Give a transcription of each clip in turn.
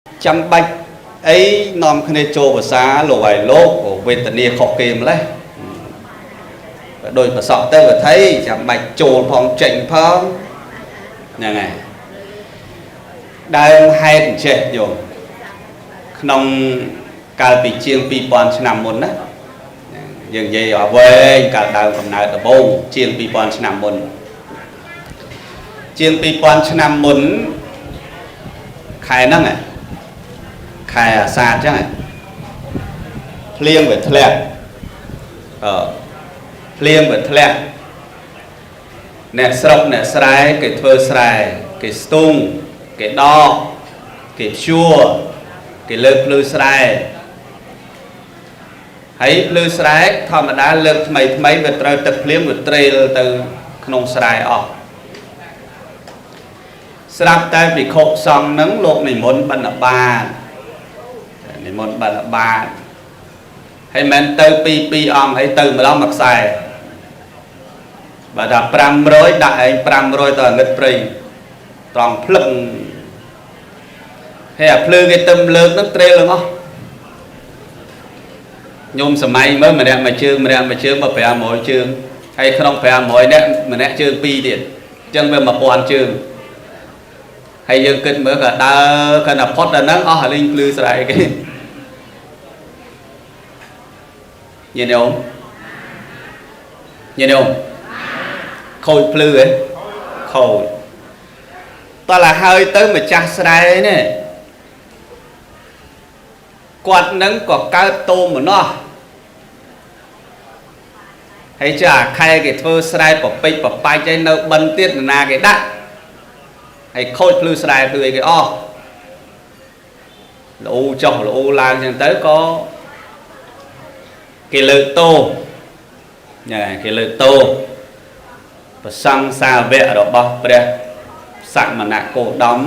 ចាំបាច់អីនាំគ្នាចូលភាសាលោកឲ្យលោកក៏វេទនាខុសគេម្លេះដោយប្រសក់ទៅវថីចាំបាច់ចូលផងចេញផងហ្នឹងហើយដើមហេតុអញ្ចេះញោមក្នុងកាលពីជាង2000ឆ្នាំមុនណាយើងនិយាយឲ្យវែងកាលដើមកំណើតដំបូងជាង2000ឆ្នាំមុនជាង2000ឆ្នាំមុនខែហ្នឹងខែអាសាឍចឹងភ្លៀងវាធ្លាក់ភ្លៀងវាធ្លាក់អ្នកស្រុកអ្នកស្រែគេធ្វើស្រែគេស្ទូងគេដកគេភ្ជួរគេលើកភ្លឺស្រែហើយភ្លឺស្រែធម្មតាលើកថ្មីថ្មីវាត្រូវទឹកភ្លៀងវាត្រេលទៅក្នុងស្រែអស់ស្រាប់តែភិក្ខុសង្ឃនឹងលោកនិមន្តបណ្ឌបាតនិមន្តបណ្ឌបាតហើយមិនទៅពីរអង្គហើយទៅម្ដងមួយខ្សែបើថា500ដាក់ឯង500ទៅងឹតព្រៃត្រង់ភ្លឹងហើយអាភ្លឺគេទឹមលើកនឹងត្រេលទាំងអស់ញោមសម័យមើលម្នាក់មួយជើងម្នាក់មួយជើងមក500ជើងហើយក្នុង500នាក់ម្នាក់ជើង2ទៀតអញ្ចឹងវា1000ជើងហើយយើងគិតមើលក៏ដើរកណ្ដាផុតដល់ហ្នឹងអស់អាលីងភ្លឺស្រែគេញាតិញោមញាតិញោមខូចភ្លឺហ៎ខូចតោះឡាហើយទៅម្ចាស់ស្រែនេះគាត់នឹងក៏កើតតោមនោះហើយចាខែគេធ្វើស្រែប្រពេចប្របាច់ឲ្យនៅបិណ្ឌទៀតណាគេដាក់ហើយខូចភ្លឺស្រែភ្លឺអីគេអស់លូចុះលូឡើងចឹងទៅក៏គេលើកតោញ៉ែគេលើកតោប្រសង្សាវៈរបស់ព្រះសមណគោតម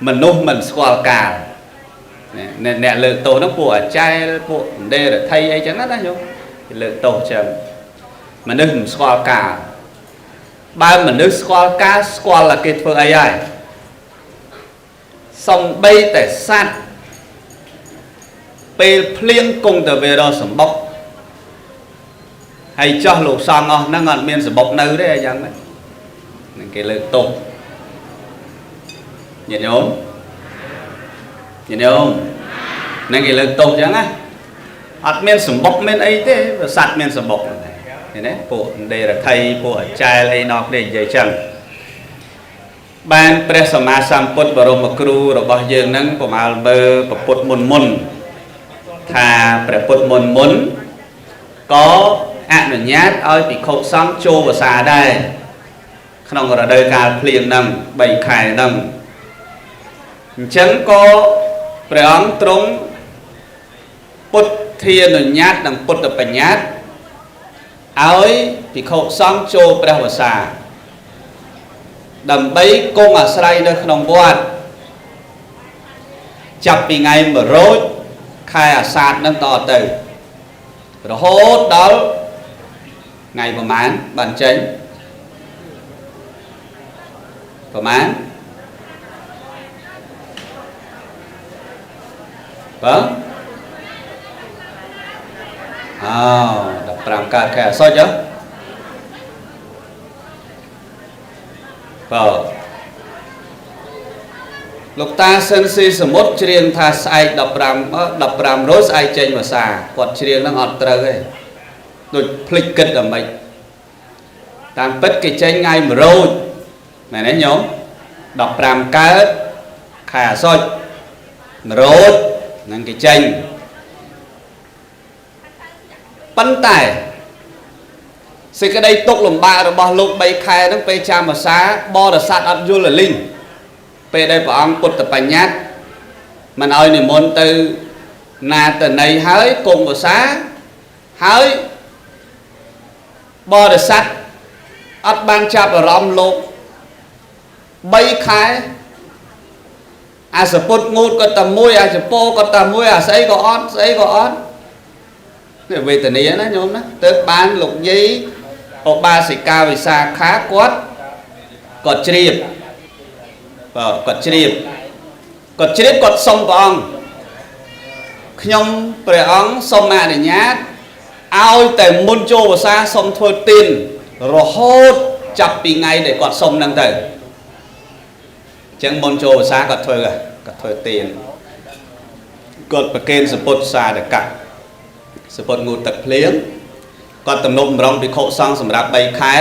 មនុស្សមិនស្គាល់កាលអ្នកលើកទោសហ្នឹងពួកអាចែលពួកដេរថៃអីចឹងណាញោមគេលើកទោសចឹងមនុស្សមិនស្គាល់កាលបើមនុស្សស្គាល់កាលស្គាល់តែគេធ្វើអីហើយសំបីតែសត្វពេលភ្លៀងគង់តែវារកសម្បុកហើយចោះលោកសង្ឃអស់ហ្នឹងអត់មានសម្បុកនៅទេអីចឹងហ្នឹងគេលើកទោសញាតិញោមញាតិញោមហ្នឹងគេលើកទោសចឹងណាអត់មានសម្បុកមានអីទេសត្វមានសម្បុកឃើញទេពួកដេរថៃពួកអាចែលអីណោះគ្នានិយាយចឹងបានព្រះសម្មាសម្ពុទ្ធបរមគ្រូរបស់យើងហ្នឹងប្រមាលមើលពពុទ្ធមុនមុនថាព្រះពុទ្ធមុនមុនក៏អនុញ្ញាតឲ្យភិក្ខុសង្ឃចូលវស្សាដែរក្នុងរដូវកាលភ្លៀងហ្នឹង3ខែហ្នឹងអញ្ចឹងក៏ព្រះអង្គទ្រង់ពុទ្ធានុញ្ញាតនិងពុទ្ធបញ្ញត្តិឲ្យភិក្ខុសង្ឃចូលព្រះវស្សាដើម្បីគង់អាស្រ័យនៅក្នុងវត្តចាប់ពីថ្ងៃ100ខែអាសាឍនឹងតទៅរហូតដល់ថ្ងៃប្រហែលបានចេញប្រហែលបាទអោ15កើតខែអាសត់ហ៎បាទលោកតាសិនស៊ីសមុទ្រច្រៀងថាស្អែក15រោចស្អែកចេញវស្សាគាត់ច្រៀងហ្នឹងអត់ត្រូវទេដូចភ្លេចគិតដល់ម៉េចតាមពិតគេចេញថ្ងៃ100មែនទេញោម15កើតខែអាសត់100ហ្នឹងគេចេញប៉ុន្តែសេចក្តីទុកលំបាករបស់លោក3ខែហ្នឹងពេលចាំវស្សាបរិស័ទអត់យល់លីងពេលដែលព្រះអង្គពុទ្ធបញ្ញត្តិមិនឲ្យនិមន្តទៅណាទៅណីហើយគង់វស្សាហើយបរិស័ទអត់បានចាប់អារម្មណ៍លោក3ខែអាសពុតងូតក៏តែមួយអាចពោក៏តែមួយអាស្អីក៏អត់ស្អីក៏អត់នេះវេទនាណាញោមណាទើបបានលោកយាយឧបាសិកាវិសាខាគាត់ជ្រាបបាទគាត់ជ្រាប គាត់ជ្រាបគាត់សុំព្រះអង្គខ្ញុំព្រះអង្គសូមអនុញ្ញាតឲ្យតែមុនចូលវស្សាសូមធ្វើទានរហូតចាប់ពីថ្ងៃដែលគាត់សុំហ្នឹងទៅអញ្ចឹងមុនចូលវស្សាគាត់ធ្វើទានគាត់ប្រគេនសម្ពុតសាដកៈសម្ពុតងូតទឹកភ្លៀងគាត់ទំនប់បំរុងភិក្ខុសង្ឃសម្រាប់3ខែ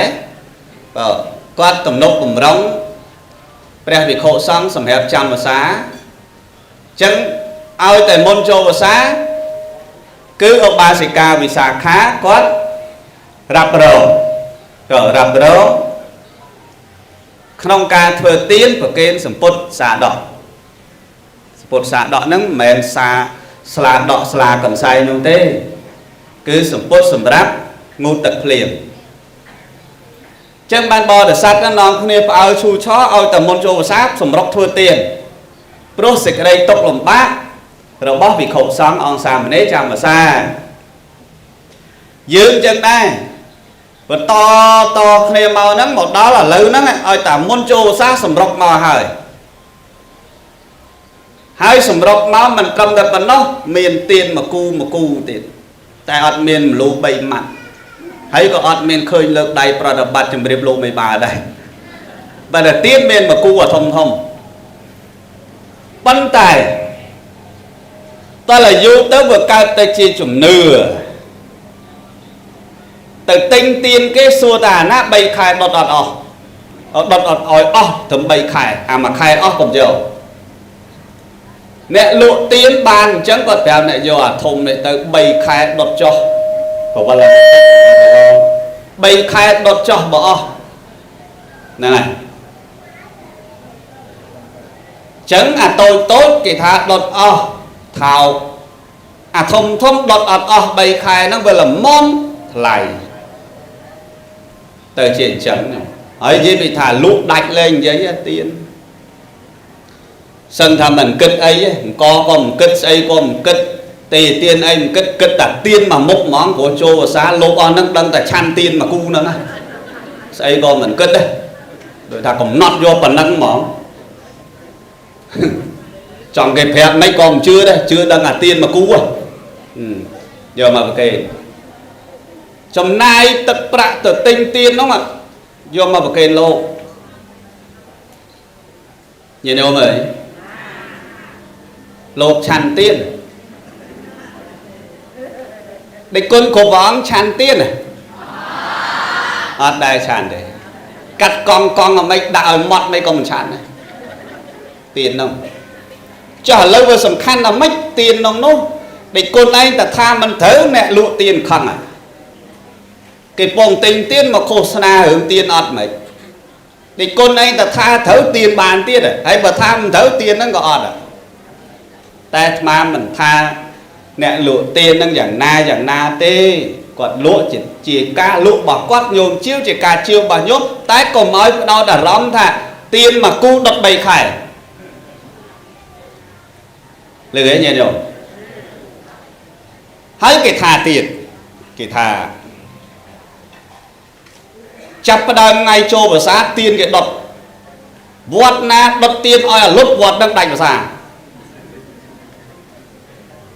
បាទគាត់ទំនប់បំរុងព្រះភិក្ខុសង្ឃសម្រាប់ចាំវស្សាអញ្ចឹងឲ្យតែមុនចូលវស្សាគឺឧបាសិកាវិសាខាគាត់រ៉ាប់រងក៏រ៉ាប់រងក្នុងការធ្វើទានប្រគេនសម្ពុតសាដកសម្ពុតសាដកហ្នឹងមិនមែនសាស្លាដកស្លាកន្សែងនោះទេគឺសម្ពុតសម្រាប់ងូតទឹកភ្លៀងចឹងបានបរិស័ទនាំគ្នាផ្អើលឈូឆឲ្យតែមុនចូលវស្សាសម្រុកធ្វើទានព្រោះសេចក្តីទុក្ខលំបាករបស់ភិក្ខុសង្ឃអង្គសាមណេរចាំវស្សាយើងចឹងដែរបន្តតគ្នាមកហ្នឹងមកដល់ឥឡូវហ្នឹងឲ្យតែមុនចូលវស្សាសម្រុកមកហើយហើយសម្រុកមកមិនត្រឹមតែប៉ុណ្ណោះមានទានមកគូមកគូទៀតតែអត់មានមលូ3ម៉ាត់ហើយក៏អត់មានឃើញលើកដៃប្រតិបត្តិជំរាបលោកមេបាដែរបើតែទានមានមកគូអាធំធំប៉ុន្តែតើអាយុទៅវាកើតទៅជាជំនឿទៅទិញទៀនគេសួរតាអាណា3ខែដុតអត់អស់ដុតអត់ឲ្យអស់ត្រឹម3ខែអា1ខែអស់កុំយកអ្នកលក់ទៀនបានអញ្ចឹងគាត់ប្រាប់អ្នកយកអាធំនេះទៅ3ខែដុតចុះប្រវល់3ខែដុតចុះបើអស់ហ្នឹងហើយចឹងអាតូចតូចគេថាដុតអស់ថោកអាធំធំដុតអត់អស់3ខែហ្នឹងវាល្មមថ្លៃទៅជាអញ្ចឹងហើយនិយាយពីថាលក់ដាច់លែងនិយាយទៀនសឹងថាមិនគិតអីអង្គក៏មិនគិតស្អីក៏មិនគិតទេទៀនអីមិនគិតគិតតែទៀនមួយមុខហ្មងព្រោះចូលវស្សាលោកអស់ហ្នឹងដឹងតែឆាន់ទៀនមួយគូហ្នឹងណាស្អីក៏មិនគិតដែរដូចថាកំណត់យកប៉ុណ្ណឹងហ្មងចង់គេប្រាប់មិនក៏មិនជឿដែរជឿដឹងអាទៀនមួយគូយកមកប្រគេនចំណាយទឹកប្រាក់ទៅទិញទៀនហ្នឹងយកមកប្រគេនលោកញាតិញោមអើយលោកឆាន់ទៀនដេចគុណគ្រប់ព្រះអង្គឆាន់ទៀនអត់ដែរឆាន់ទេកាត់កង់កង់អ្មេចដាក់ឲ្យម៉ត់មិនក៏មិនឆាន់ដែរទៀនហ្នឹងចុះឥឡូវវាសំខាន់ដល់ម៉េចទៀនក្នុងនោះដេចគុណឯងតែថាមិនត្រូវអ្នកលក់ទៀនខឹងគេពងទិញទៀនមកឃោសនារឿងទៀនអត់មិនដេចគុណឯងតែថាត្រូវទៀនបានទៀតហើយបើថាមិនត្រូវទៀនហ្នឹងក៏អត់តែអាត្មាមិនថាអ្នកលក់ទៀនហ្នឹងយ៉ាងណាយ៉ាងណាទេគាត់លក់ជាការលក់របស់គាត់ញោមជាវជាការជាវរបស់ញោមតែកុំឲ្យផ្ដោតអារម្មណ៍ថាទៀនមួយគូដុត3ខែលឺហ៎ញាតិញោមហើយគេថាទៀតគេថាចាប់ផ្ដើមថ្ងៃចូលវស្សាទៀនគេដុតវត្តណាដុតទៀនឲ្យអាលុតវត្តនឹងដាច់វស្សា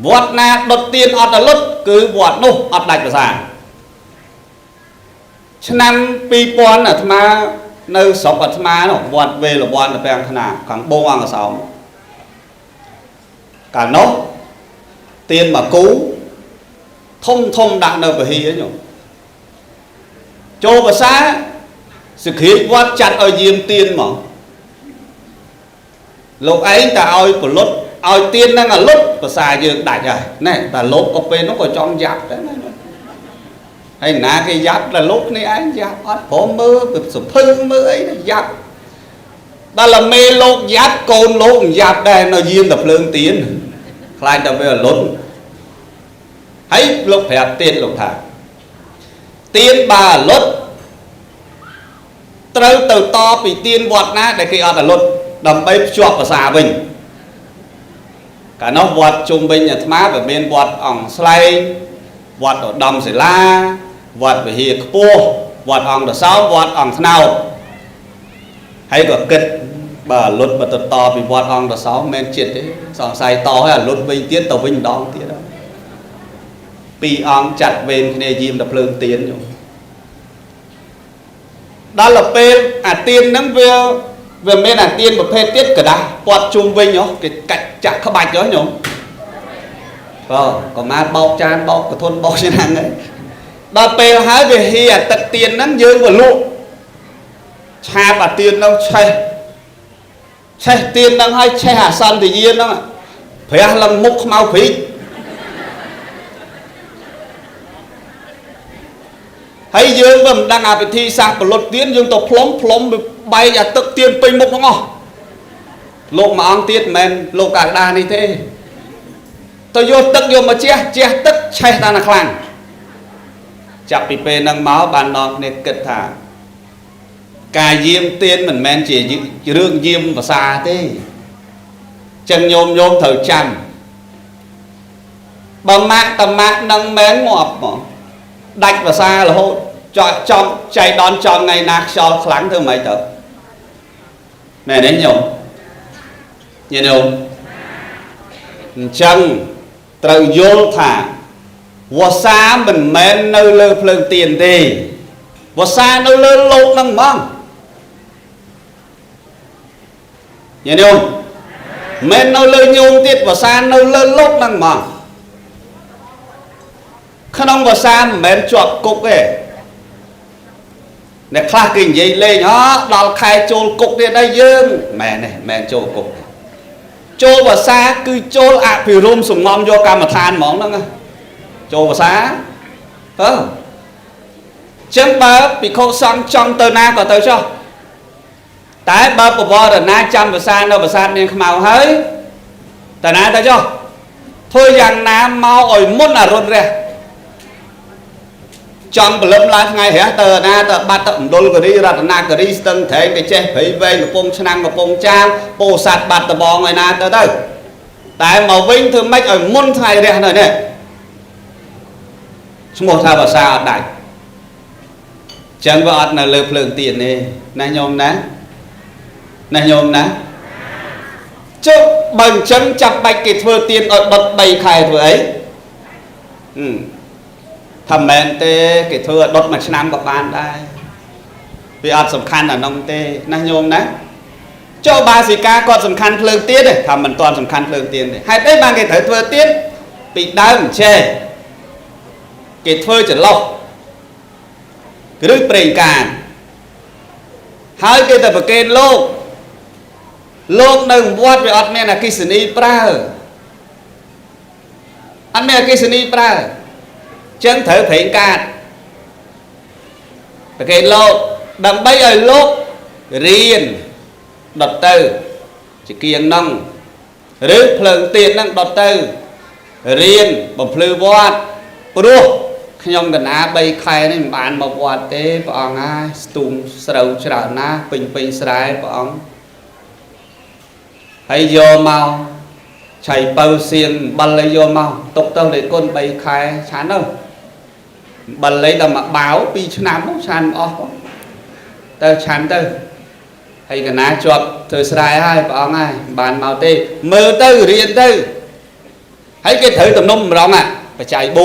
វត្តណាដុតទៀនអត់អាលុតគឺវត្តនោះអត់ដាច់វស្សាឆ្នាំ2000អាត្មានៅស្រុកអាត្មានោះវត្តវេលវ័នទៅពាំងខ្នាខាងបងអង្គសោមកាលនោះទៀនមួយគូធំធំដាក់នៅពហិញោមចូលភាសាសគ្រាវត្តចាត់ឲ្យយាមទៀនមកលោកឯងតែឲ្យពលុតឲ្យទៀនហ្នឹងអាលុតភាសាយើងដាច់ហើយណែតែលោកក៏ពេលនោះក៏ចង់យ៉ាប់ដែរណាហើយណាគេយ៉ាប់តែលោកគ្នាឯងយ៉ាប់អត់ព្រមមើលសភឹងមើលអីយ៉ាប់ដល់មេលោកយ៉ាប់កូនលោកយ៉ាប់ដែរនៅយាមតែភ្លើងទៀនខ្លាចតែវាអាលុតហើយលោកប្រាប់ទៀតលោកថាទៀនបើអាលុតត្រូវទៅតពីទៀនវត្តណាដែលគេអត់អាលុតដើម្បីភ្ជាប់ភាសាវិញកាលនោះវត្តជុំវិញអាត្មាវាមានវត្តអង្គស្លែងវត្តឧត្តមសិលាវត្តវិហារខ្ពស់វត្តអង្គតសោមវត្តអង្គថ្នោតហើយក៏គិត បើអាលុតបើទៅតពីវត្តអង្គតសោមិនមែនចិត្តទេសង្ស័យតឲ្យអាលុតវិញទៀតទៅវិញម្ដងទៀតពីរអង្គចាត់វេនគ្នាយាមតែភ្លើងទៀនញោមដល់ទៅពេលអាទៀនហ្នឹងវាមានអាទៀនប្រភេទទៀតกระดาษព័ទ្ធជុំវិញហ៎គេកាច់ចាក់ក្បាច់ហ៎ញោមបាទក៏មកបោកចានបោកកធុនបោកឆ្នាំហ្នឹងដល់ពេលហើយវាហៀអាទឹកទៀនហ្នឹងយើងក៏លក់ឆាបអាទៀនហ្នឹងឆេះឆេះទៀនហ្នឹងហើយឆេះអាសន្តិយានហ្នឹងព្រះឡើងមុខខ្មៅព្រីកហើយយើងវាមិនដឹងអាពិធីសាសប្រលត់ទៀនយើងទៅផ្លុំផ្លុំបែកអាទឹកទៀនពេញមុខទាំងអស់លោកមួយអង្គទៀតមិនមែនលោកកាដានេះទេទៅយកទឹកយកមកជះជះទឹកឆេះដល់ណាខ្លាំងចាប់ពីពេលហ្នឹងមកបាននាំគ្នាគិតថាការយាមទៀនមិនមែនជារឿងយាមភាសាទេចឹងញោមញោមត្រូវចាំបើម៉ាក់តម៉ាក់នឹងមែនងាប់ហ្មងដាច់ភាសារហូតចំចៃដនចំថ្ងៃណាខ្យល់ខ្លាំងធ្វើម៉េចទៅមែនទេញោមញោមអញ្ចឹងត្រូវយល់ថាវសាមិនមែននៅលើភ្លើងទៀនទេវសានៅលើលោកហ្នឹងហ្មងញោមមិននៅលើញោមទៀតវសានៅលើលោកហ្នឹងហ្មងក្នុងវសាមិនមែនជាប់គុកទេអ្នកខ្លះគេនិយាយលេងហ៎ដល់ខែចូលគុកទៀតដែរយើងមែនទេមែនចូលគុកចូលវសាគឺចូលអភិរមសំងំយកកម្មដ្ឋានហ្មងហ្នឹងចូលវសាអឺចឹងបើភិក្ខុសង្ឃចង់ទៅណាក៏ទៅចុះតែបើបវរណាចាំវសានៅប្រាសាទនាងខ្មៅហើយទៅណាទៅចុះធ្វើយ៉ាងណាមកឲ្យមុនអរុណរះចង់ព្រលឹមឡើងថ្ងៃរះទៅណាទៅបាត់ទៅមណ្ឌលគិរីរតនាគិរីស្ទឹងត្រែងកចេះព្រៃវែងកំពង់ឆ្នាំងកំពង់ចាមពោធិ៍សាត់បាត់ដបងឯណាទៅទៅតែមកវិញធ្វើម៉េចឲ្យមុនថ្ងៃរះនៅនេះឈ្មោះថាភាសាអត់ដាច់ចឹងវាអត់នៅលើភ្លើងទៀនទេណាញោមណាណាញោមណាចុះបើអញ្ចឹងចាប់បាច់គេធ្វើទៀនឲ្យដុត3ខែធ្វើអីថាមែនទេគេធ្វើឲ្យដុតមួយឆ្នាំក៏បានដែរវាអត់សំខាន់អានោះទេណាញោមណាចុះបាសិកាគាត់សំខាន់ភ្លើងទៀនទេថាមិនទាន់សំខាន់ភ្លើងទៀនទេហេតុអីបានគេត្រូវធ្វើទៀនពីដើមចេះគេធ្វើចន្លោះឬប្រេងកានហើយគេទៅប្រគេនលោកលោកនៅវត្តវាអត់មានអគ្គិសនីប្រើអត់មានអគ្គិសនីប្រើចឹងត្រូវប្រេងកាតប្រគេនលោកដើម្បីឲ្យលោករៀនដុតទៅជាគៀងហ្នឹងឬភ្លើងទៀនហ្នឹងដុតទៅរៀនបំភ្លឺវត្តព្រោះខ្ញុំកណា3ខែនេះមិនបានមកវត្តទេព្រះអង្គហើយស្ទូងស្រូវច្រើនណាស់ពេញពេញស្រែព្រះអង្គហើយយកមកឆៃពៅសៀងអំបិលឲ្យយកមកទុកទៅលេគុណ3ខែឆានទៅអំបិលអីដល់មកបាវ2ឆ្នាំឆានអស់ទៅឆានទៅហើយកណាជាប់ធ្វើស្រែហើយព្រះអង្គហើយមិនបានមកទេមើលទៅរៀនទៅហើយគេត្រូវទំនុំម្រងបច្ច័យ4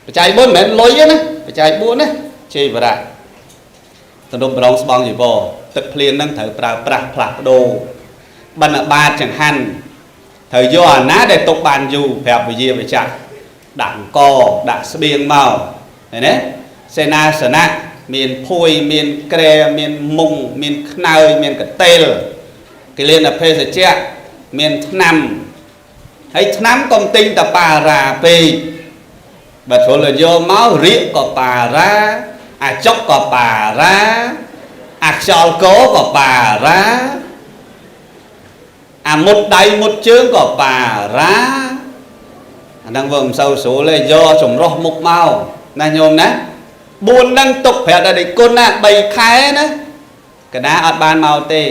បច្ច័យ4មិនមែនលុយទេណាបច្ច័យ4ណាជ័យវរៈទំនុំម្រងស្បង់ជីវរទឹកភ្លៀងហ្នឹងត្រូវប្រើប្រាស់ផ្លាស់ប្ដូរបិណ្ឌបាតចង្ហាន់ត្រូវយកអាណាដែលទុកបានយូរប្រាប់វិយាវិចារដាក់អង្គដាក់ស្បៀងមកឃើញទេសេនាសនៈមានភួយមានក្រែមានមុងមានខ្នើយមានកតេលគិលានភេសជ្ជៈមានថ្នាំហើយថ្នាំកុំទិញតបារាពេកបើជ្រុលយកមករៀកក៏បារាអាចុកក៏បារាអាខ្យល់កក៏បារាអាមុតដៃមុតជើងក៏បារាអាហ្នឹងវាមិនសូវស្រួលទេយកចម្រោះមុខមកណាញោមណា4ហ្នឹងទុកប្រាប់ដល់ដេចគុណណា3ខែណាកណាអត់បានមកទេ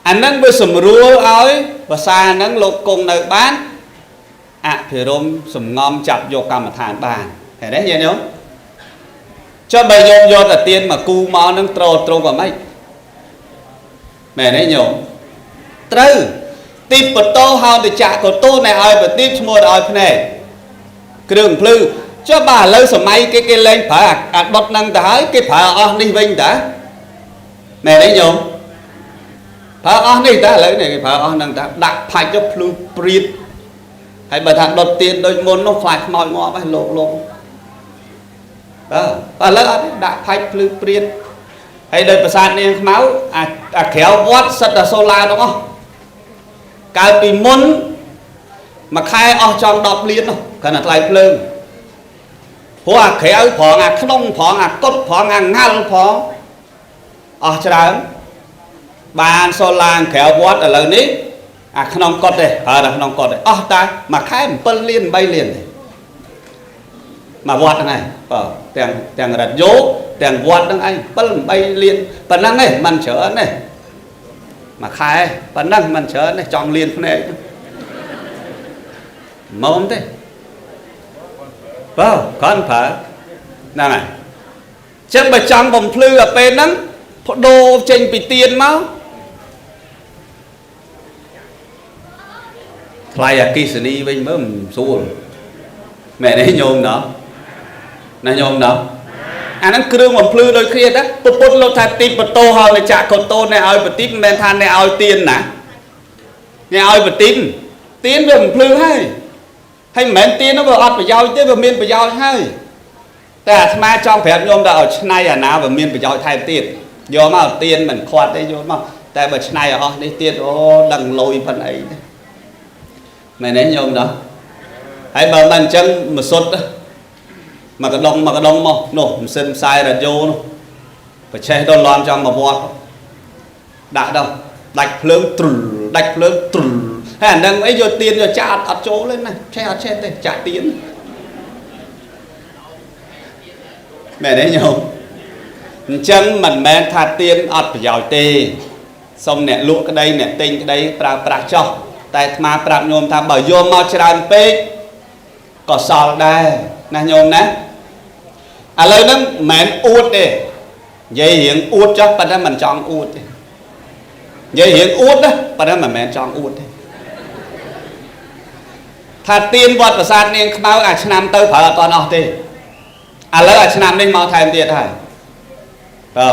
អាហ្នឹងវាសម្រួលឲ្យភាសាហ្នឹងលោកគង់នៅបានអភិរមសំងំចាប់យកកម្មដ្ឋានបានឃើញទេញាតិញោមចុះបើញោមយកតែទៀនមកគូមកហ្នឹងត្រត្រង់ក៏ម៉េច មែនទេញោមត្រូវទីបតោហោតចៈកតោអ្នកឲ្យប្រទីបឈ្មោះឲ្យភ្នែកគ្រឿងភ្លឺចុះបើឥឡូវសម័យគេគេលែងប្រើអាដុតហ្នឹងទៅហើយគេប្រើអស់នេះវិញតាមែនទេញោមប្រើអស់នេះតាឥឡូវនេះគេប្រើអស់ហ្នឹងតាដាក់ផាច់ទៅភ្លឺព្រាតហើយបើថាដុតទៀនដូចមុននោះខ្លាចខ្មោចងាប់ហើយលោកលោកបាទឥឡូវអត់ទេដាក់ផាច់ភ្លឺព្រាតហើយដោយប្រាសាទនាងខ្មៅអាក្រៅវត្តសិតតែសូឡាទាំងអស់កាលពីមុនមួយខែអស់ចង់10លាននោះគ្រាន់តែថ្លៃភ្លើងព្រោះអាក្រៅប្រងអាក្នុងប្រងអាកុដប្រងអាងាល់ផងអស់ច្រើនបានសូឡាក្រៅវត្តឥឡូវនេះអាក្នុងកុដទេប្រើតែក្នុងកុដទេអស់តែមួយខែ7លាន8លានទេមួយវត្តហ្នឹងឯងបាទទាំងរថយោទាំងវត្តហ្នឹងឯង7 8លានប៉ុណ្ណឹងឯងមិនច្រើនទេមួយខែប៉ុណ្ណឹងមិនច្រើនទេចង់លានភ្នែកមុំទេបើគាត់ប្រើហ្នឹងហើយចឹងបើចង់បំភ្លឺអាពេលហ្នឹងបដូរចេញពីទៀនមកថ្លៃអគិសនីវិញមើលមិនស្រួលមែនទេញោមណោះណាញោមណោះអាហ្នឹងគ្រឿងបំភ្លឺដូចគ្នាតាពុទ្ធលោកថាទីបតោហោនចកតោអ្នកឲ្យបទីមិនមែនថាអ្នកឲ្យទៀនណាអ្នកឲ្យបទីទៀនវាបំភ្លឺហើយហើយមិនមែនទៀននោះវាអត់ប្រយោជន៍ទេវាមានប្រយោជន៍ហើយតែអាត្មាចង់ប្រាប់ញោមថាឲ្យឆ្នៃអាណាវាមានប្រយោជន៍ថែមទៀតយកមកទៀនមិនខាត់ទេយកមកតែបើឆ្នៃឲ្យអស់នេះទៀតអូដឹងលុយប៉ុណ្អីទេមែនទេញោមណោះហើយបើមិនអញ្ចឹងមកសុទ្ធមកកដុងមកកដុងមកនោះម៉ាស៊ីនផ្សាយរ៉ាឌីយ៉ូនោះប្រឆេះដល់ឡំចង់មកវត្តដាក់ដល់ដាច់ភ្លើងទ្រុលដាច់ភ្លើងទ្រុលហើយអានឹងអីយកទៀនយកចាក់អត់ចូលទេណាឆេះអត់ឆេះទេចាក់ទៀនមែនទេញោមអញ្ចឹងមិនមែនថាទៀនអត់ប្រយោជន៍ទេសុំអ្នកលក់ក្តីអ្នកទិញក្តីប្រើប្រាស់ចោះតែអាត្មាប្រាប់ញោមថាបើយកមកច្រើនពេកក៏សល់ដែរណាញោមណាឥឡូវហ្នឹងមិនមែនអួតទេនិយាយរៀងអួតចុះប៉ុន្តែមិនចង់អួតទេនិយាយរៀងអួតណាប៉ុន្តែមិនមែនចង់អួតទេថាទៀនវត្តប្រាសាទនាងខ្មៅអាឆ្នាំទៅប្រើអត់ទាន់អស់ទេឥឡូវអាឆ្នាំនេះមកថែមទៀតហើយបើ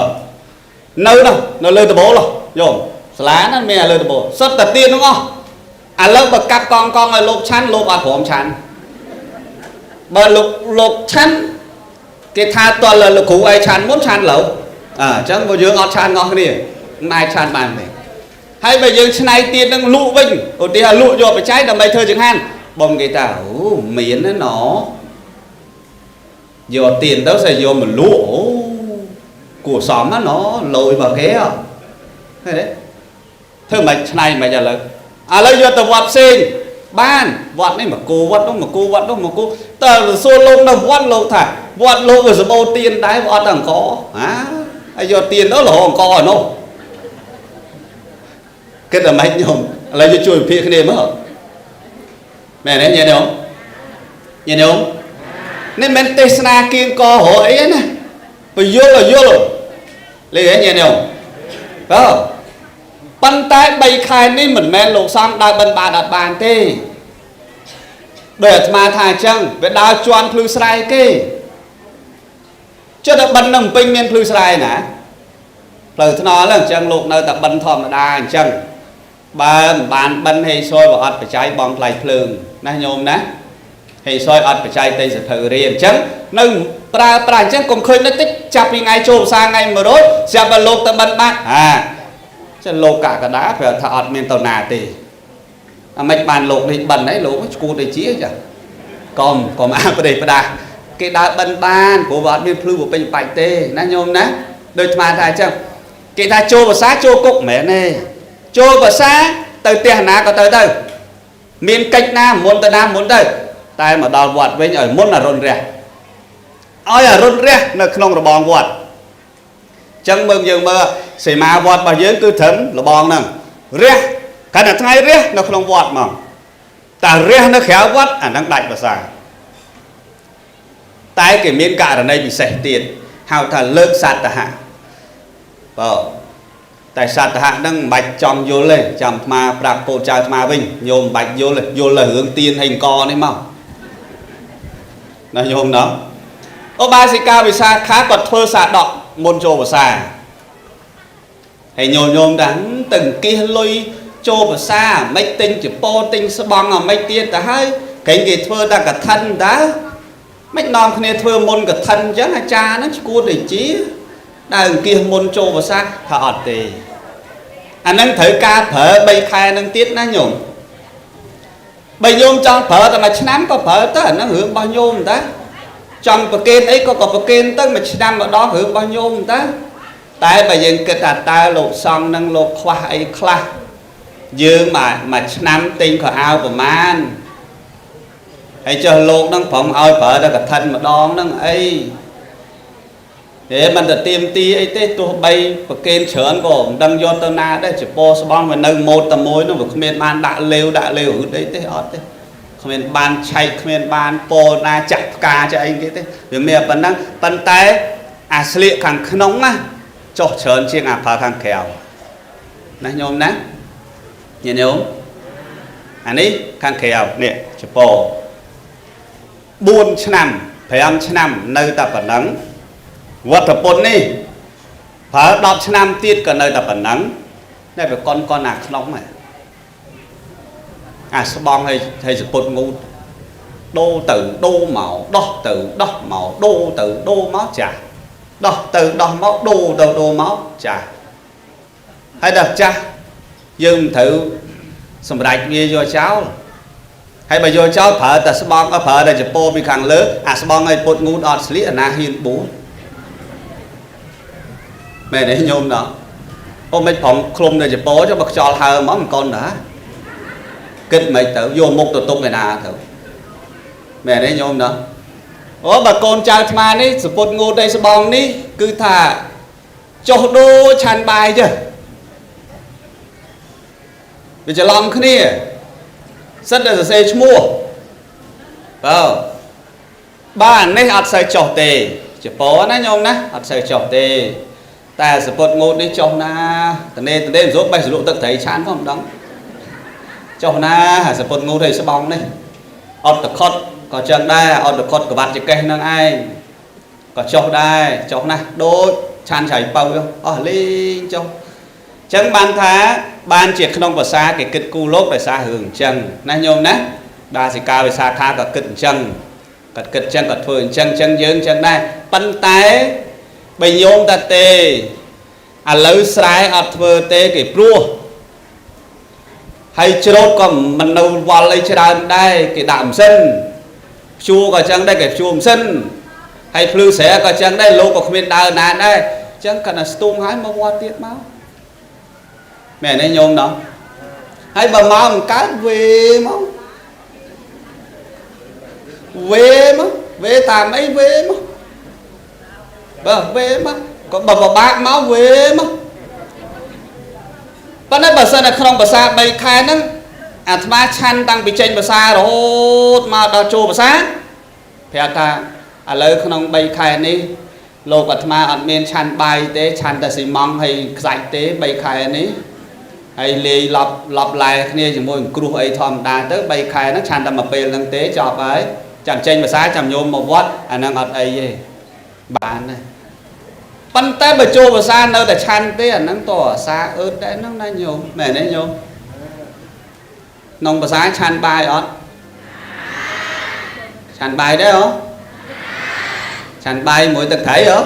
នៅនោះនៅលើដបូលញោមសាលាហ្នឹងមានឥឡូវដបូលសុទ្ធតែទៀនហ្នឹងអស់ឥឡូវបើកាប់កង់កង់ឲ្យលោកឆាន់លោកអត់ព្រមឆាន់បើលោកឆាន់គេថាតលលោកគ្រូឯងឆាន់មុនឆាន់លើអញ្ចឹងបើយើងអត់ឆាន់អស់គ្នាមិនអាចឆាន់បានទេហើយបើយើងឆ្នៃទៀននឹងលក់វិញឧទាហរណ៍លក់យកបច្ច័យដើម្បីធ្វើចង្ហាន់បងគេថាអូមានណាណយកទៀនទៅស្អីយកមកលក់អូគួរសមណាណលយរបស់គេហ៎ទេធ្វើមិនឆ្នៃមិនឥឡូវឥឡូវយកទៅវត្តផ្សេងបានវត្តនេះមកគូវត្តនោះមកគូវត្តនោះមកគូតើសួរលោកនៅវត្តលោកថាវត្តលោកវាសម្បូរទៀនដែរវាអត់តែអង្គហាហើយយកទៀនទៅរហអង្គឯនោះគិតតែម៉េចញោមឥឡូវយើងជួយវិភាគគ្នាមើលមែនទេញាតិញោមញាតិញោមនេះមិនទេសនាគៀងករអីណាពយល់ឲ្យយល់លេហ៎ញាតិញោមបាទប៉ុន្តែ3ខែនេះមិនមែនលោកសង្ឃដើរបិណ្ឌបាតអត់បានទេដោយអាត្មាថាអញ្ចឹងវាដើរជន់ភ្លឺស្រែគេចុះតែបិណ្ឌនៅពេញមានភ្លឺស្រែណាផ្លូវថ្នល់ហ្នឹងអញ្ចឹងលោកនៅតែបិណ្ឌធម្មតាអញ្ចឹងបើមិនបានបិណ្ឌហេសយបើអត់បច្ច័យបងថ្លៃភ្លើងណាញោមណាហេសយអត់បច្ច័យទិញសភៅរៀនអញ្ចឹងនៅប្រើប្រាស់អញ្ចឹងកុំឃើញនឹកតិចចាប់ពីថ្ងៃចូលផ្សារថ្ងៃ100ស្រាប់តែលោកទៅបិណ្ឌបាត់ហាចឹងលោកកកដាប្រាប់ថាអត់មានទៅណាទេអាម៉េចបានលោកនេះបិណ្ឌហើយលោកឈួតដូចជាចាកុំអាប្រេះផ្ដាស់គេដើរបិណ្ឌបានព្រោះវាអត់មានភ្លឺពេញបាច់ទេណាញោមណាដូចអាត្មាថាអញ្ចឹងគេថាចូលភាសាចូលគុកមិនមែនទេចូលភាសាទៅផ្ទះណាក៏ទៅទៅមានកិច្ចណាមុនទៅណាមុនទៅតែមកដល់វត្តវិញឲ្យមុនអរុណរះឲ្យអរុណរះនៅក្នុងរបងវត្តអញ្ចឹងមើលយើងមើលសីមាវត្តរបស់យើងគឺត្រឹមរបងហ្នឹងរះកាលតែថ្ងៃរះនៅក្នុងវត្តមកតែរះនៅក្រៅវត្តអាហ្នឹងដាច់ភាសាតែគេមានករណីពិសេសទៀតហៅថាលើកសត្តហៈបើ តែសត្វហៈហ្នឹងមិនបាច់ចង់យល់ទេចាំអាត្មាប្រាប់កូនចៅអាត្មាវិញញោមមិនបាច់យល់ទេយល់តែរឿងទៀនហើយអង្គនេះមកណាញោមណោះឧបាសិកាវិសាខាគាត់ធ្វើសាដកមុនចូលភាសាហើយញោមញោមថាទៅអង្គាសលុយចូលភាសាមិនទិញចពោទិញស្បង់អាមិនទៀតទៅហើយក្រែងគេធ្វើតែកឋិនតើមិននាំគ្នាធ្វើមុនកឋិនអញ្ចឹងអាចារ្យហ្នឹងឈួតដូចជាដើរអង្គាសមុនចូលភាសាថាអត់ទេអាហ្នឹងត្រូវការប្រើ3ខែហ្នឹងទៀតណាញោមបើញោមចង់ប្រើតែមួយឆ្នាំក៏ប្រើទៅអាហ្នឹងរឿងរបស់ញោមតាចង់ប្រគេនអីក៏ប្រគេនទៅមួយឆ្នាំម្ដងរឿងរបស់ញោមតាតែបើយើងគិតថាតើលោកសង្ឃនឹងលោកខ្វះអីខ្លះយើងមួយឆ្នាំទិញខោអាវប្រមាណហើយចុះលោកនឹងប្រំឲ្យប្រើតែកឋិនម្ដងហ្នឹងអីទេមិនទៅទៀមទីអីទេទោះបីប្រគេនច្រើនក៏មិនដឹងយកទៅណាដែរចពោស្បងវានៅម៉ូតតែមួយនោះវាគ្មានបានដាក់លេវដាក់លេវឬអីទេអត់ទេគ្មានបានឆែកគ្មានបានពោណាចាក់ផ្កាចាក់អីគេទេវាមានប៉ុណ្ណឹងប៉ុន្តែអាស្លៀកខាងក្នុងណាចុះច្រើនជាងអាប្រើខាងក្រៅណាញោមណាញាតិញោមអានេះខាងក្រៅនេះចពោ4ឆ្នាំ5ឆ្នាំនៅតែប៉ុណ្ណឹងវត្តពុននេះប្រើ10ឆ្នាំទៀតក៏នៅតែប៉ុណ្ណឹងតែវាកុនអាក្នុងហ្នឹងអាស្បងហើយសពុតងូតដូរទៅដូរមកដោះទៅដោះមកដូរទៅដូរមកចាស់ដោះទៅដោះមកដូរទៅដូរមកចាស់ហើយដល់ចាស់យើងមិនត្រូវសម្រេចវាយកចោលហើយបើយកចោលប្រើតែស្បងប្រើតែចពោពីខាងលើអាស្បងឲ្យពុតងូតអត់ស្លៀកអាណាហ៊ានបួសមែនទេញោមណោះអូមិនប្រងឃ្លុំនៅចពោចុះបើខ្យល់ហើមកមិនកុនតាគិតមិនទៅយកមុខទៅទុកឯណាទៅមែនទេញោមណោះអូបើកូនចៅអាត្មានេះសពុតងូតឯស្បងនេះគឺថាចុះដូរឆាន់បាយចុះវាច្រឡំគ្នាសិតតែសរសេរឈ្មោះបើបាទនេះអត់សូវចុះទេចពោណាញោមណាអត់សូវចុះទេតែសពុតងូតនេះចុះណាតនេតនេមិនស្រួលបេះសលក់ទឹកត្រីឆានផងមិនដឹងចុះណាសពុតងូតឲ្យស្បងនេះអត់តខុតក៏ចឹងដែរអត់តខុតក្បាត់ចកេះនឹងឯងក៏ចុះដែរចុះណាស់ដូចឆានឆៃពៅអស់លេងចុះចឹងបានថាបានជាក្នុងភាសាគេគិតគូលោកដោយសាររឿងអញ្ចឹងណាញោមណាដាសិកាវិសាខាក៏គិតអញ្ចឹងគាត់គិតអញ្ចឹងគាត់ធ្វើអញ្ចឹងអញ្ចឹងយើងអញ្ចឹងដែរប៉ុន្តែបើញោមតាទេឥឡូវស្រែអត់ធ្វើទេគេព្រោះហើយច្រូតក៏មិននៅវល់អីច្រើនដែរគេដាក់ម៉ាស៊ីនព្យួរក៏អញ្ចឹងដែរគេព្យួរម៉ាស៊ីនហើយភ្លឺស្រែក៏អញ្ចឹងដែរលោកក៏គ្មានដើរណាដែរអញ្ចឹងគាត់តែស្ទូងហើយមកវត្តទៀតមកមែនទេញោមណោះហើយបើមកមិនកើតវេមកវេមកវេតាមអីវេមកបើវេមកក៏បើពិបាកមកវេមកប៉ុន្តែបើសិនតែក្នុងភាសា3ខែហ្នឹងអាត្មាឆាន់តាំងពីចេញភាសារហូតមកដល់ចូលភាសាប្រាប់ថាឥឡូវក្នុង3ខែនេះលោកអាត្មាអត់មានឆាន់បាយទេឆាន់តែស៊ីម៉ង់ហើយខ្សាច់ទេ3ខែនេះហើយលាយឡប់ឡប់ឡែគ្នាជាមួយគ្រោះអីធម្មតាទៅ3ខែហ្នឹងឆាន់តែមួយពេលហ្នឹងទេចប់ហើយចាំចេញភាសាចាំញោមមកវត្តអាហ្នឹងអត់អីទេបានទេប៉ុន្តែបើចូលភាសានៅតែឆាន់ទេអាហ្នឹងតអាសាអឺតដែរហ្នឹងណាញោមមែនទេញោមក្នុងភាសាឆាន់បាយអត់ឆាន់បាយដែរហ៎ឆាន់បាយមួយទឹកត្រីហ៎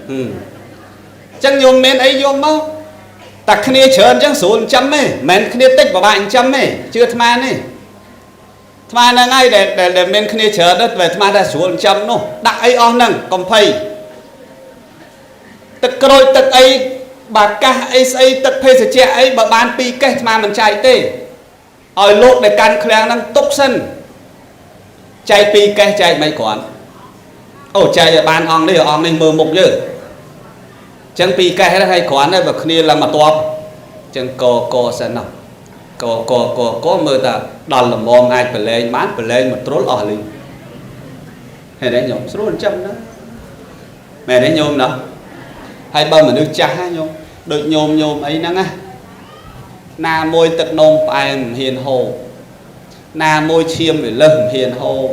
អញ្ចឹងញោមមានអីយកមកតែគ្នាច្រើនអញ្ចឹងស្រួលចិញ្ចឹមទេមិនមែនគ្នាតិចពិបាកចិញ្ចឹមទេជឿអាត្មានេះអាត្មាហ្នឹងហើយដែលមានគ្នាច្រើនទៅអាត្មាថាស្រួលចិញ្ចឹមនោះដាក់អីអស់ហ្នឹងកំភៃទឹកក្រូចទឹកអីបាកាសអីស្អីទឹកភេសជ្ជៈអីបើបាន2កេះអាត្មាមិនចែកទេឲ្យលោកដែលកាន់ឃ្លាំងហ្នឹងទុកសិនចែក2កេះចែកមិនគ្រាន់អូចែកឲ្យបានអង្គនេះអង្គនេះមើលមុខយើងអញ្ចឹង2កេះហ្នឹងឲ្យគ្រាន់ដែរបើគ្នាឡើងមកតបអញ្ចឹងកកសិនណោះកកកកមើលតាដល់ល្មមអាចប្រឡែងបានប្រឡែងមកទ្រុលអស់លីងហេតុអីញោមស្រួលអញ្ចឹងណាមែនទេញោមណោះ ហើយបើមនុស្សចាស់ណាញោមដូចញោមញោមអីហ្នឹងណាណាមួយទឹកនោមផ្អែមមិនហ៊ានហូបណាមួយឈាមវាលើសមិនហ៊ានហូប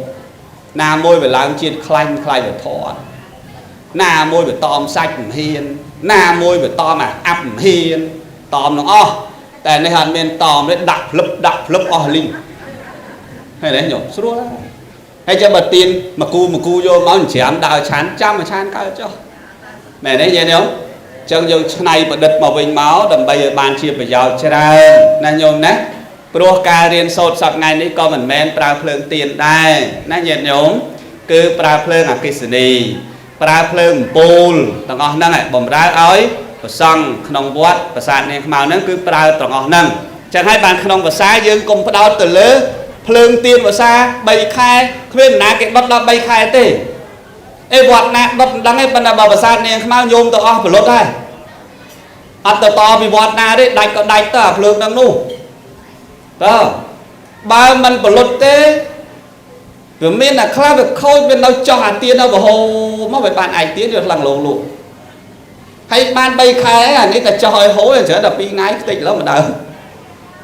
ណាមួយវាឡើងជាតិខ្លាញ់ខ្លាញ់វាធាត់ណាមួយវាតอมសាច់មិនហ៊ានណាមួយវាតอมអាអាប់មិនហ៊ានតอมទាំងអស់តែនេះអត់មានតอมទេដាក់ភ្លឹបដាក់ភ្លឹបអស់លីងហើយនេះញោមស្រួលហើយចាំបើទៀនមកគូមកគូយកមកច្រាមដើរឆានចាំមួយឆានកើតចុះមែនទេញោមចឹងយើងឆ្នៃប្រឌិតមកវិញមកដើម្បីឲ្យបានជាប្រយោជន៍ច្រើនណាញោមណាព្រោះការរៀនសូត្រសប្តាហ៍ថ្ងៃនេះក៏មិនមែនប្រើភ្លើងទៀនដែរណាញាតិញោមគឺប្រើភ្លើងអគ្គិសនីប្រើភ្លើងអំពូលទាំងអស់ហ្នឹងបំរើឲ្យព្រះសង្ឃក្នុងវត្តប្រាសាទនាងខ្មៅហ្នឹងគឺប្រើទាំងអស់ហ្នឹងចឹងហើយបានក្នុងភាសាយើងកុំផ្ដោតទៅលើភ្លើងទៀនភាសា3ខែគ្មានណាគេដុតដល់3ខែទេអេវត្តណាដុតមិនដឹងទេប៉ុន្តែបើប្រាសាទនាងខ្មៅញោមទៅអស់ប្រលត់ហើយអត់ទៅតពីវត្តណាទេដាច់ក៏ដាច់ទៅអាភ្លើងហ្នឹងនោះតើបើមិនប្រលត់ទេវាមានតែខ្លះវាខូចវានៅចោះអាទៀននៅវហូមកវាបានឯកទៀនវាខ្លាំងលងលក់ហើយបាន3ខែអានេះតែចោះឲ្យហូរច្រើនដល់2ថ្ងៃខ្ទេចឡើយម្ដង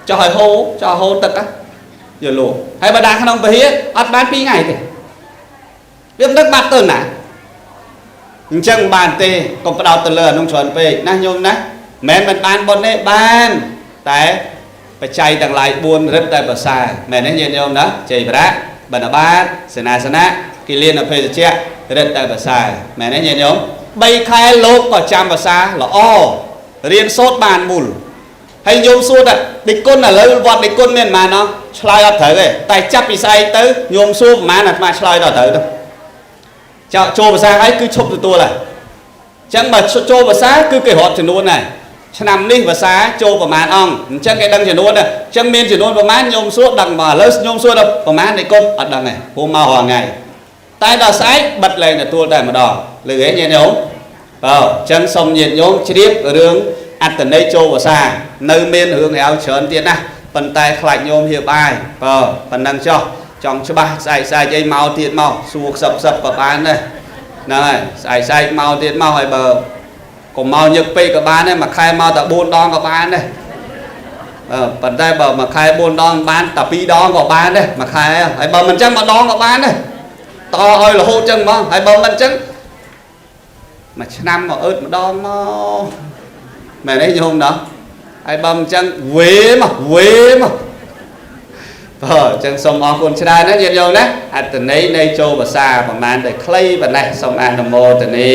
ចោះឲ្យហូរចោះហូរទឹកយកលក់ហើយបើដាក់ក្នុងពហិអត់បាន2ថ្ងៃទេវាមិនដឹងបាត់ទៅណាអញ្ចឹងបានទេកុំផ្ដោតទៅលើអានោះច្រើនពេកណាញោមណាមិនមែនមិនបានបុណ្យទេបានតែបច្ច័យទាំងឡាយ4រឹតតែប្រសើរមែនទេញាតិញោមណាជ័យប្រាបណ្ឌបាតសេនាសនៈគិលានភេសជ្ជៈរឹតតែប្រសើរមែនទេញាតិញោម3ខែលោកក៏ចាំភាសាល្អរៀនសូត្របានមូលហើយញោមសួរថាដេចគុណឥឡូវវត្តដេចគុណមានប៉ុន្មានអត់ឆ្លើយអត់ត្រូវទេតែចាប់ពីស្អែកទៅញោមសួរប្រហែលអាត្មាឆ្លើយដល់ត្រូវទៅចោចូលភាសាហើយគឺឈប់ទទួលហើយអញ្ចឹងបើចូលភាសាគឺគេរាប់ចំនួនហើយឆ្នាំនេះភាសាចូលប្រមាណអង្គអញ្ចឹងគេដឹងចំនួនដែរអញ្ចឹងមានចំនួនប្រមាណញោមសួរដឹងមកឥឡូវញោមសួរដល់ប្រមាណដេចគុណអត់ដឹងទេព្រោះមករាល់ថ្ងៃតែដល់ស្អែកបិទលែងទទួលតែម្ដងលឺទេញាតិញោមបាទអញ្ចឹងសូមញាតិញោមជ្រាបរឿងអត្តន័យចូលភាសានៅមានរឿងរ៉ាវច្រើនទៀតណាប៉ុន្តែខ្លាចញោមហៀបអាយបាទប៉ុណ្ណឹងចុះចង់ច្បាស់ស្អែកស្អែកអីមកទៀតមកសួរខ្សឹបខ្សឹបក៏បានដែរហ្នឹងហើយស្អែកស្អែកមកទៀតមកហើយបើកុំមកញឹកពេកក៏បានដែរមួយខែមកតែ4ដងក៏បានដែរប៉ុន្តែបើមួយខែ4ដងបានតែ2ដងក៏បានដែរមួយខែហើយបើមិនចឹងមួយដងក៏បានដែរតឲ្យរហូតចឹងហ្មងហើយបើមិនចឹងមួយឆ្នាំមកអើតម្ដងមកមែនទេញោមណោះហើយបើមិនចឹងវេមកវេមកបាទអញ្ចឹងសូមអរគុណច្រើនណាញាតិញោមណាអត្តន័យនៃចូលភាសាប្រមាណតែខ្លីប៉ុណ្ណេះសូមអនុមោទនា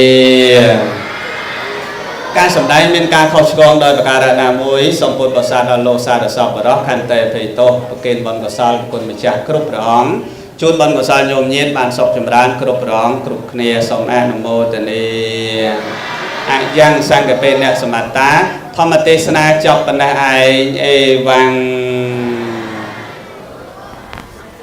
ការសម្ដែងមានការខុសឆ្គងដោយប្រការណាមួយសូមពុទ្ធបរិស័ទដល់លោកសាធុសពបរោះខន្តីភ័យទោសប្រគេនបុណ្យកុសលគុណម្ចាស់គ្រប់ព្រះអង្គជូនបុណ្យកុសលញោមញាតិបានសុខចម្រើនគ្រប់ព្រះអង្គគ្រប់គ្នាសូមអនុមោទនាអយ៉ាងសង្កេអ្នកសមត្តាធម្មទេសនាចប់ប៉ុណ្ណេះឯងអេវ៉ាំង